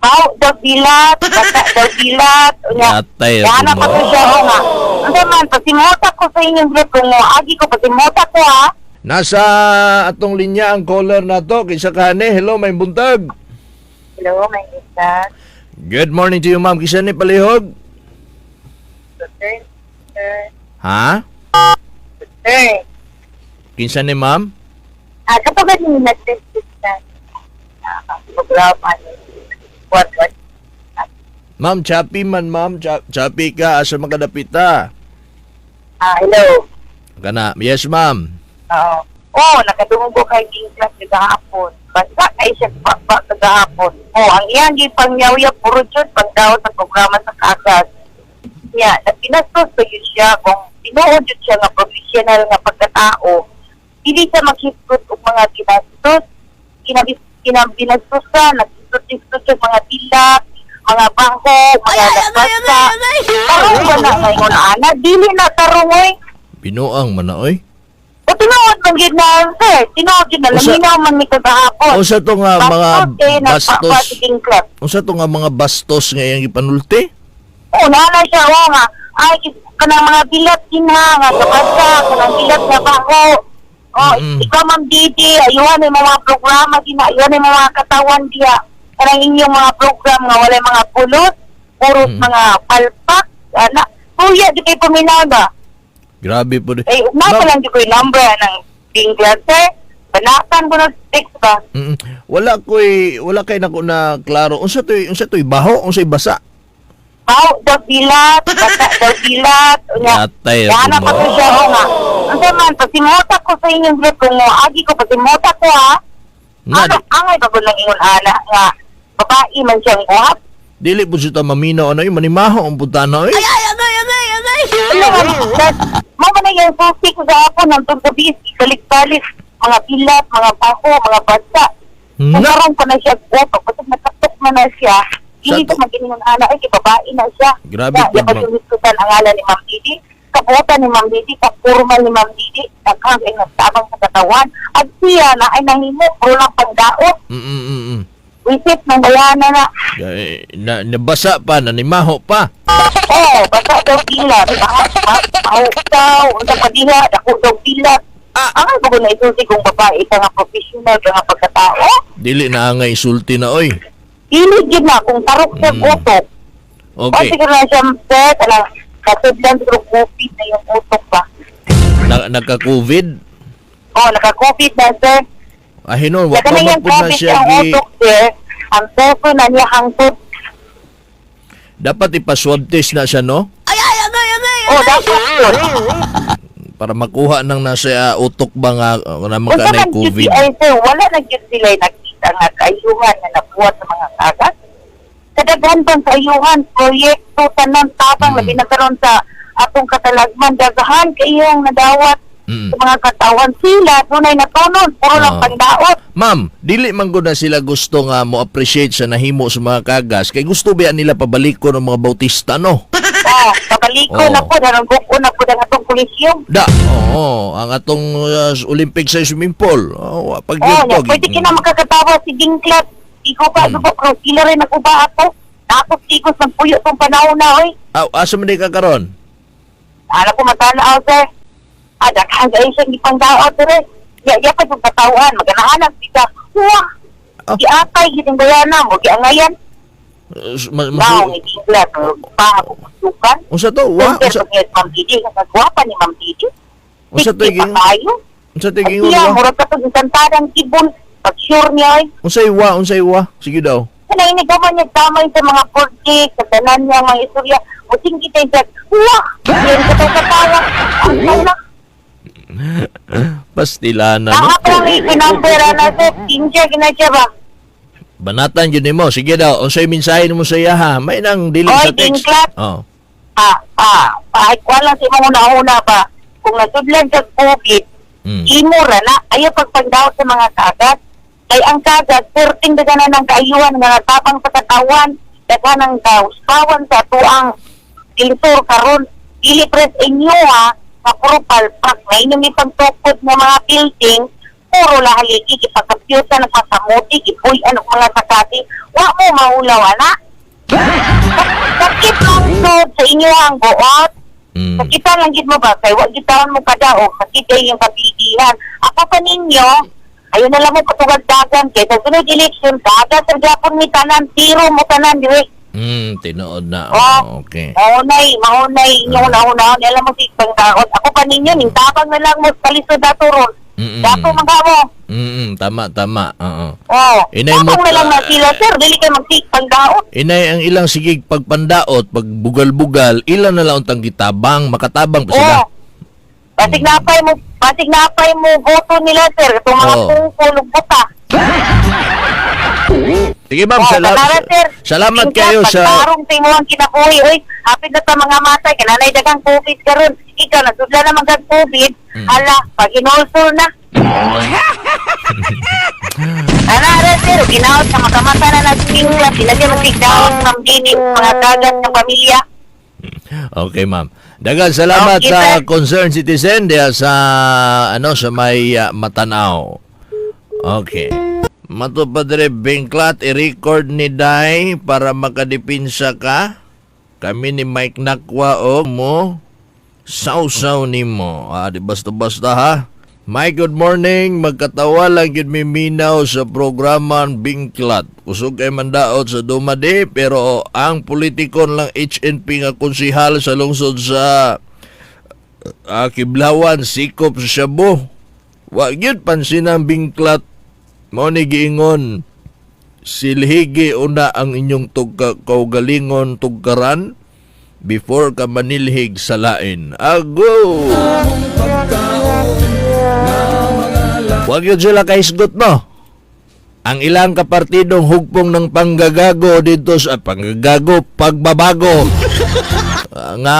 Baw daw bilat, basta daw bilat. Unya, Yatay ako yana mo. Pa ko siya, o nga. Ano man, pasimota ko sa inyong group, kung agi ko, pasimota ko ha. Nasa atong linya ang caller nato kinsa kani? Hello, may buntag. Hello, may isa. Good morning to you, ma'am. Kinsa ni, palihog? Sir, sir, Ha? Sir. Kinsa ni, ma'am? Ah, kapag ano nag-test na, programa ni what what Ma'am, choppy man, ma'am. Choppy ka asa makadapita. Ah, hello. Kana. Yes, ma'am. Oo. Oh, nakadungog ko kay King Class kagahapon. Basta kay siya pa kagahapon. Oh, ang iyang gipangyaw-yaw puro jud pagdaw sa programa sa kagas. Niya, napinastos pa yun siya kung tinuod yun siya nga professional nga pagkatao. Dili siya maghipot og mga ginastos. Kinabinastosan, naghistot-histot siya mga tilak, mga bangko, mga nagpasta. Tarong ba na ngayon, ana? Dili na tarong, oy. Binuang man na, oy. O tinuod man gid na, sir. Tinuod gid na. Usa- Laminaw man ni kagahapon. Unsa to nga mga Bastos, eh, bastos? nagpa- club. Unsa to nga mga bastos nga iyang gipanulti? Oo, naana siya, oo nga. Ay, kanang mga bilat dinha, nga sa basta, kanang bilat nga baho. Oh, ikaw, Ma'am Didi, ayuhan yung mga programa dinha, ayuhan yung mga katawan diha. Kanang inyong mga program nga walay mga pulot, puros mga palpak, ana. Kuya, di kayo paminaw ba? Grabe po. Eh, ugma pa lang di ko yung number ng King Club, sir. Banatan ko na text ba? Wala ko'y wala kay nako na klaro. Unsa to'y baho, unsay basa? Baw daw bilat, basta daw bilat. Unya, Yatay ako yana pa mo. ko siya, o nga. Ano man, pasimota ko sa inyong group, kung agi ko, pasimota ko ha. Na, Ano, angay ba ko lang ingon ana nga, babae man siyang guwap. dili po siya maminaw ano yung manimaho ang putana oy. Ano man, mo ba na yung susi ko sa ako ng tungkabis, balik-balik, mga bilat, mga baho, mga basa. Kung Na, karon pa na siya guwap, basta nakatok na na siya, Sa hindi ko mag-ingon ana, ay, kay babae na siya. Grabe Ya, po, ya ma'am. pa ang ngalan ni Ma'am Didi, kabutan ni Ma'am Didi, kapurmal ni Ma'am Didi, daghang kay nagtabang sa katawan, at siya na ay nahimo, puro lang pagdaot, wisit ng bayana na, Eh, na nabasa pa, nanimaho pa. Oh, basta daw bilat, baho daw, unsa pa diha, dako daw bilat. Ah. Ang ay na isulti kung babae ka nga professional ka nga pagkatao, Dili na angay isulti na oy. dili gid na kung tarok sa utok. Okay. O siguro na siya, sir, kanang kasudlan siguro COVID na yung utok ba. Na, nagka-COVID. Oh, naka-COVID na, sir. Ah, hinon, wa Kaya pa kanang man yung pud na COVID siya ang gi utok, sir, ang toso na niya hangtod. Dapat ipa-swab test na siya, no? Oh, dapat yun. Para makuha nang nasa utok ba nga na Unsa magka man COVID. gyud ay sir, wala na gyud sila nakita nga kaayuhan nga nabuhat sa mga kagas. Kadaghan pang kaayuhan, proyekto, tanan, tabang, labi na karon sa atong katalagman, daghan kayong nadawat sa mga katawan. Sila, dunay natunon, puro lang pangdaot. Ma'am, dili man gud na sila gusto nga mo appreciate sa nahimo sa mga kagas kay gusto ba nila pabalikon ang mga Bautista, no? Oh, pabaliko na po, darang guko na po ang atong kolisyon. Da, oo, ang atong Olympic sa swimming pool. Oh, pag Oh, yun nya, po, pwede kina makakatawa si Dingklat. Ikaw ba, mm. pero sila rin nag-uba ako. Tapos tigos ng puyo tong panahon na, oy. Ah, asa man di ka karon? Ana ko matanaw, sir. Ah, daghan kayo siyang ipangdaot, sir. Ya, ya pa yung katawan. Maganahanap siya. Wah! Ah. Giatay, giting bayana mo, giangayan. Wow, ni Dingklat. Pa ako kusukan. Unsa to? Wa, Sir, unsa pag niya, Ma'am Didi, kagwapa ni Ma'am Didi. Unsa to Sexy pa ging? kayo. Unsa to At gingon siya, wa? murag ka itong isantadang kibon. Pag sure niya, ay. Unsay wa, unsay wa? Sige daw. Kanay ni gaman niya tamay sa mga project, sa tanan niya, mga istorya. Musing kita yung siya, wah! Yan ka tayo katawa. Ang tala. Pastilana no. Naka pa lang ipinampera na sir, India, ginadya ba? Banatan yun nimo. Sige daw, unsay mensahe nimo sa iya ha? May nang dili Oy, sa text. Dingklat. Oh. Ah, kuha lang sa imong una-una ba? Kung nasudlan sa COVID, imo ra na, ayaw pagpagdaot sa mga kagat. Kay ang kagat, perting daganan ng kaayuhan nga natabang sa katawan, daghan ang kauspawan sa tuang dilsor karon dili pres inyo ha, nga puro palpak na inyong ipagtukod ng mga building, Puro lahaliki, gipagkampyuta, nagpasamuti, gipuy, ano mga sakati. Wa mo maulaw, ana. Sakit lang sud sa inyo ang buot. Sakitan lang gid mo ba? Kay wa gitaon mo kadaog, sakit kay yung kapigihan. Ako pa ninyo, ayun na lang mo patugag dagan kay sa sunod election, dagan sa gyapon mi tanan, tiro mo tanan diri. Tinuod na. Oh, Okay. Maunay, maunay, inyong una-unahon. Alam mo si pangkaon. Ako pa ninyo, ning tabang na lang mo sa lisod dato ron. Dato man ka mo. Tama, tama. Oo. Oh, Inay mo- tabang na lang na sila, sir. Dili kay magsig pangdaot. Inay ang ilang sigig pagpandaot, pagbugal-bugal, ilan na lang untang gitabang, makatabang pa sila. Oh. Basig napay mo boto nila, sir. Itong mga tungkol ug buta. Sige ma'am, Oh, salamat. kanara, sir. Salamat Minsan, kayo sa pagtarong sa imong kinabuhi, oy, hapit na ta mga matay, kananay daghang COVID karon. Ikaw nasudla na man kag COVID, hala, pag inulsol na. Ana ra sir, ginaot sa makamata na nagtingla, sila siya magsigdaon ng dining mga dagat ng pamilya. Okay, ma'am. Dagan salamat Okay, sa sir. concerned citizen diya sa ano sa may Matanao. Okay. Mato Padre Bengklat, i-record ni Dai para makadipinsa ka. Kami ni Mike Nakwa o mo sausaw nimo. Ah, di basta-basta ha. Mike, good morning. Magkatawa lang yun mi minaw sa programa ang Bingklat. Kusog kay mandaot sa Dumadi, pero ang politikon lang HNP nga konsihal sa lungsod sa Kiblawan, sikop sa Shabu. Wa gyud pansin ang Bingklat. Mao ni giingon, silhigi una ang inyong tugka, kaugalingon tugkaran before ka manilhig sa lain. Ago! Huwag yun sila kahisgot mo. Ang ilang kapartidong hugpong ng panggagago dito sa panggagago, pagbabago. Nga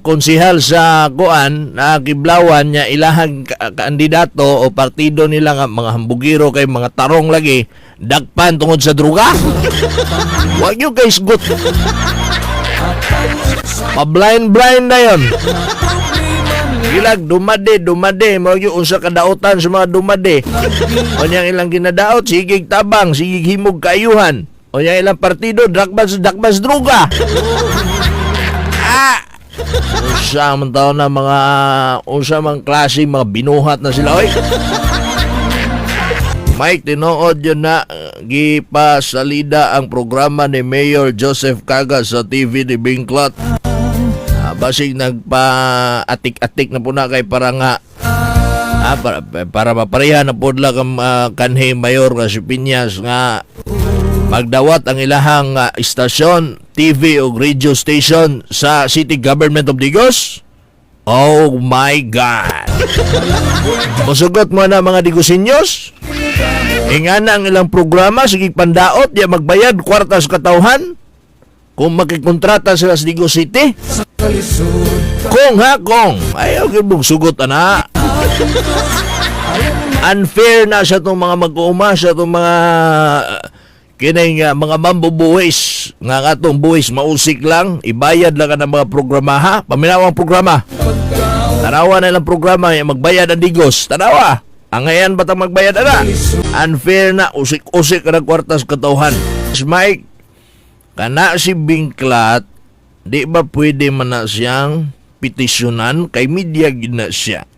konsihal sa kuan na Kiblawan niya ilahang kandidato o partido nila nga mga hambugiro kay mga tarong lagi dagpan tungod sa druga. Wag yun kahisgot. Pa-blind-blind na yun. Gilag, dumade, dumade. Mao gyud unsa kadaotan sa mga dumade. Unya ang ilang ginadaot, sigig tabang, sigig himog kaayuhan. Unya ilang partido, drakbas, dakbas, druga. Ah! Unsa man taon na mga, unsa man klase, mga binuhat na sila, oy. Mike, tinuod yun na gipasalida ang programa ni Mayor Joseph Cagas sa TV ni Bingklat. Basig nagpa-atik-atik na po na kay para nga para mapareha na po lang ang kanhi mayor nga si Piñas nga magdawat ang ilahang istasyon TV o radio station sa City Government of Digos. Oh my God! Musugot mo na mga Digusinyos. Ingana ang ilang programa, sige pandaot, di magbayad, kwarta sa katawhan. Kung makikontrata sila sa Digos City. Kung ha, kung. Ayaw, okay, sugot, ana. Unfair na sa itong mga mag-uuma, sa itong mga kinay nga mga mambubuwis nga katong buwis mausik lang, ibayad lang ka ng mga programa ha, paminaw ang programa. Tanawa na ilang programa, yung magbayad ang Digos. Tanawa! Ang ngayon ba't ang magbayad ana? Unfair na, usik-usik ka ng kwartas katawhan. Mike, kana si Bingklat, di ba pwede man na siyang petisyonan kay media gid na siya.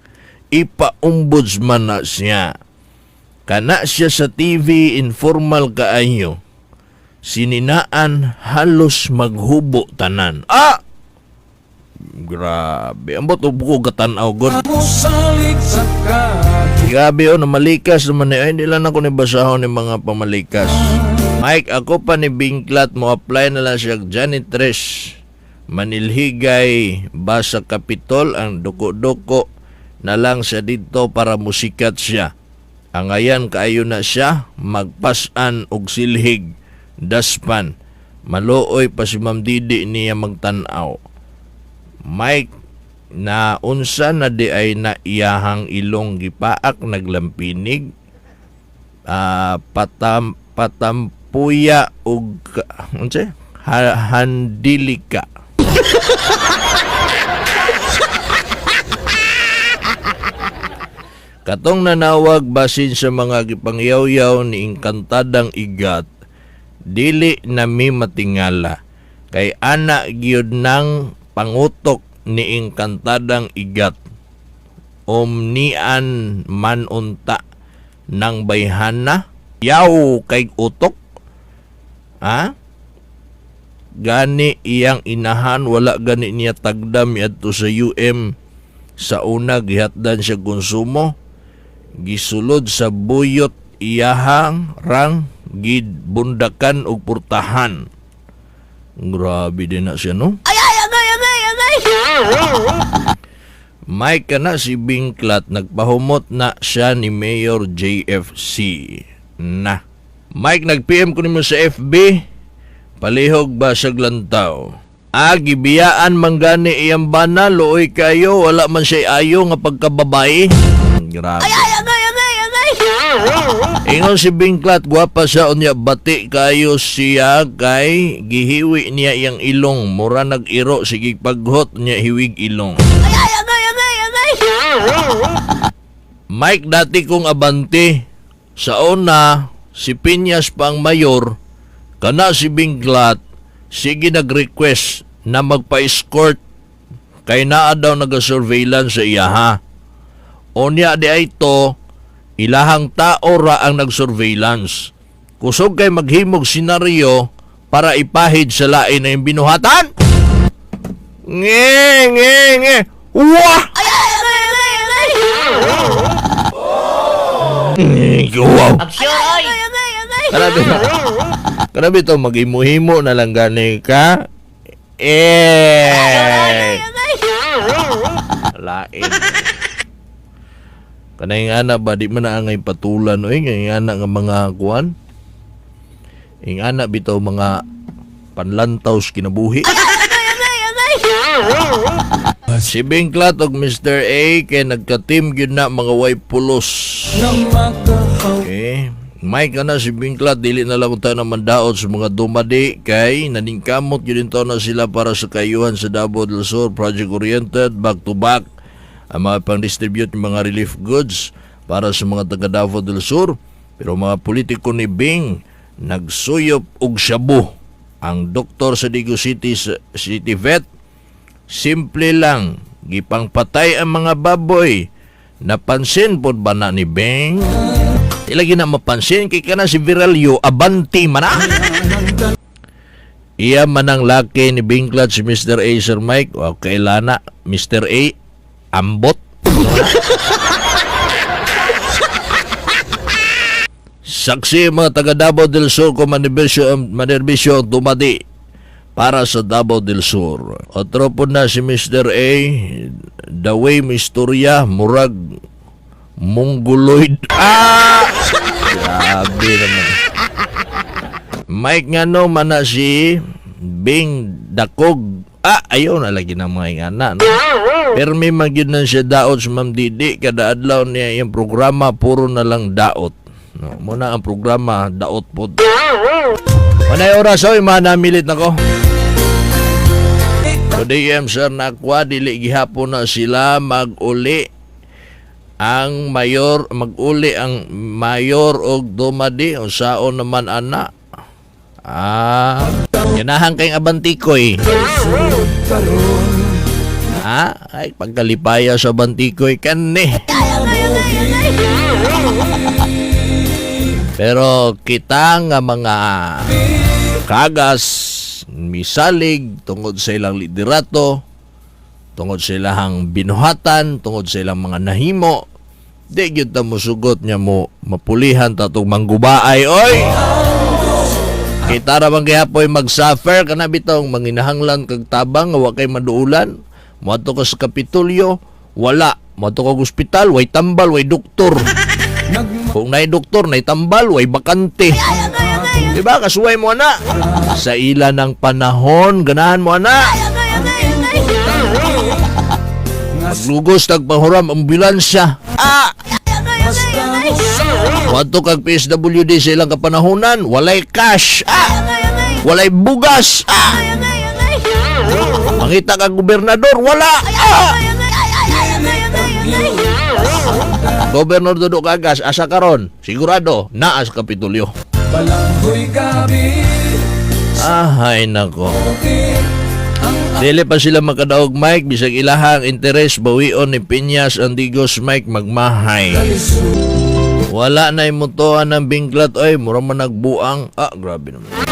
Ipa-ombudsman na siya. Kana siya sa TV informal kaayo. Sininaan halos maghubo tanan. Ah! Grabe. Ambot ko katanaw god. Grabe oh, namalikas naman eh. Ay, hindi lang ako ni basahon ni mga pamalikas. Mike, ako pa ni Bingklat mo apply na lang siya janitress. Manilhigay ba sa Kapitol ang duko-duko na lang siya dito para musikat siya. Ang ayan kaayo na siya magpasan og silhig daspan. Maluoy pa si Ma'am Didi niya magtan-aw. Mike, na unsa na di ay na iyahang ilong gipaak naglampinig, patampuya og unsa handilika. Katong nanawag basin sa mga gipangyaw-yaw ni Engkantadang Igat, dili na mi matingala kay ana gyud nang pangutok ni Engkantadang Igat. Omnian man unta ng bayhana, yaw kay utok. Ha? Gani iyang inahan, wala gani niya tagdam adto sa UM. Sa una gihatdan siya konsumo, gisulod sa buyot iyahang rang gibundakan og purtahan. Grabe din na siya, no? Ay, ay, agay, agay, agay! Mike, kana si Bingklat, nagpahumot na siya ni Mayor JFC. Na. Mike, nag-PM ko nimo sa FB. Palihog ba sa lantaw? Ah, gibiyaan man gani iyang bana, luoy kayo, wala man siya ayo nga pagkababae. Grabe. Ay, agay, agay, agay! Ingon si Bingklat, gwapa siya, unya bati kayo siya kay gihiwi niya iyang ilong, mura nag-iro, sige paghot niya hiwig ilong. Ay, ay, agay, agay, agay! Mike, dati kong abante, sa una, si Piñas pa ang mayor, kana si Bingklat, sige nag-request na magpa-escort kay naa daw naga-surveillance sa iyaha. Unya di ay to, ilahang tao ra ang nag-surveillance. Kusog kay maghimog senaryo para ipahid sa lain na yung binuhatan. Nge, nge, nge. Wah! Ay, ay, agay, agay, agay! Nge, wow. Aksyon, oy! Agay, agay, agay! Kanabi, kanabi to, mag-imuhimo na lang gani ka. Eh, Agay! lain. Kanay nga na ba, di man na angay patulan, oy, ngay ana nga mga kuan. Ing ana bitaw mga panlantaw sa kinabuhi. Agay, agay, agay! Si Bingklat og Mr. A kay nagka-team gyud na mga way pulos. Okay. Mike na si Bingklat, dili na lang tayo na mandaot sa mga dumadi kay naningkamot gyud taon na sila para sa kayuhan sa Davao del Sur, project oriented, back to back ang mga pang-distribute ng mga relief goods para sa mga taga Davao del Sur. Pero mga politiko ni Bing nagsuyop og shabu. Ang doktor sa Digos City City Vet, simple lang, gipangpatay ang mga baboy. Napansin pod ba na ni Bing? Di lagi na mapansin kay kana si Viralio abanti man ah. Iya man ang laki ni Bingklat si Mr. A, Sir Mike. Okay lana, Mr. A, ambot. Saksi mga taga Davao del Sur kung manerbisyo ang dumadi para sa Davao del Sur. Otro po na si Mr. A, the way mistorya, murag mongoloid. Ah! Grabe naman. Mike, nga no, mana si Bing Dakog. Ah, ayaw na lagi ng mga ingana. No? Pero may magyud na siya daot sa Ma'am Didi. Kada adlaw niya yung programa, puro na lang daot. No, muna ang programa, daot po. Manay oras, oy, manamilit na ko. Today, sir, nakwa, dili gihapon na sila mag-uli ang mayor, mag-uli ang mayor og dumadi, unsaon naman ana. Ah, ganahan kayong abantikoy. Ha? Ay, pagkalipaya sa abantikoy kani. Pero kita nga mga kagas misalig tungod sa ilang liderato, tungod sa ilang binuhatan, tungod sa ilang mga nahimo, di gyud ta mosugot niya mo mapulihan ta tong manggubaay, oy. Kita ra bang gihapoy mag-suffer kana bitong manginahanglan kag tabang nga wa kay maduulan. Moadto ka sa Kapitolyo, wala. Moadto ka ospital, way tambal, way doktor. Kung naay doktor, naay tambal, way bakante. Diba? Kasuway mo ana. Sa ila ng panahon, ganahan mo ana. Maglugos tagpahuram ambulansya. Ah! Moadto kag PSWD sa ilang kapanahonan, walay cash. Ah! Walay bugas. Ah! Mangita kag gobernador, wala. Ah! Governor Dodo Cagas asa karon? Sigurado naa sa Kapitolyo. Balanghoy gabi. Ahay nako. Dili pa sila makadaog, Mike, bisag ilahang interes bawion ni Piñas ang Digos, Mike, magmahay. Wala na imutoan ng bingklat oy, mura man nagbuang. Ah, grabe naman.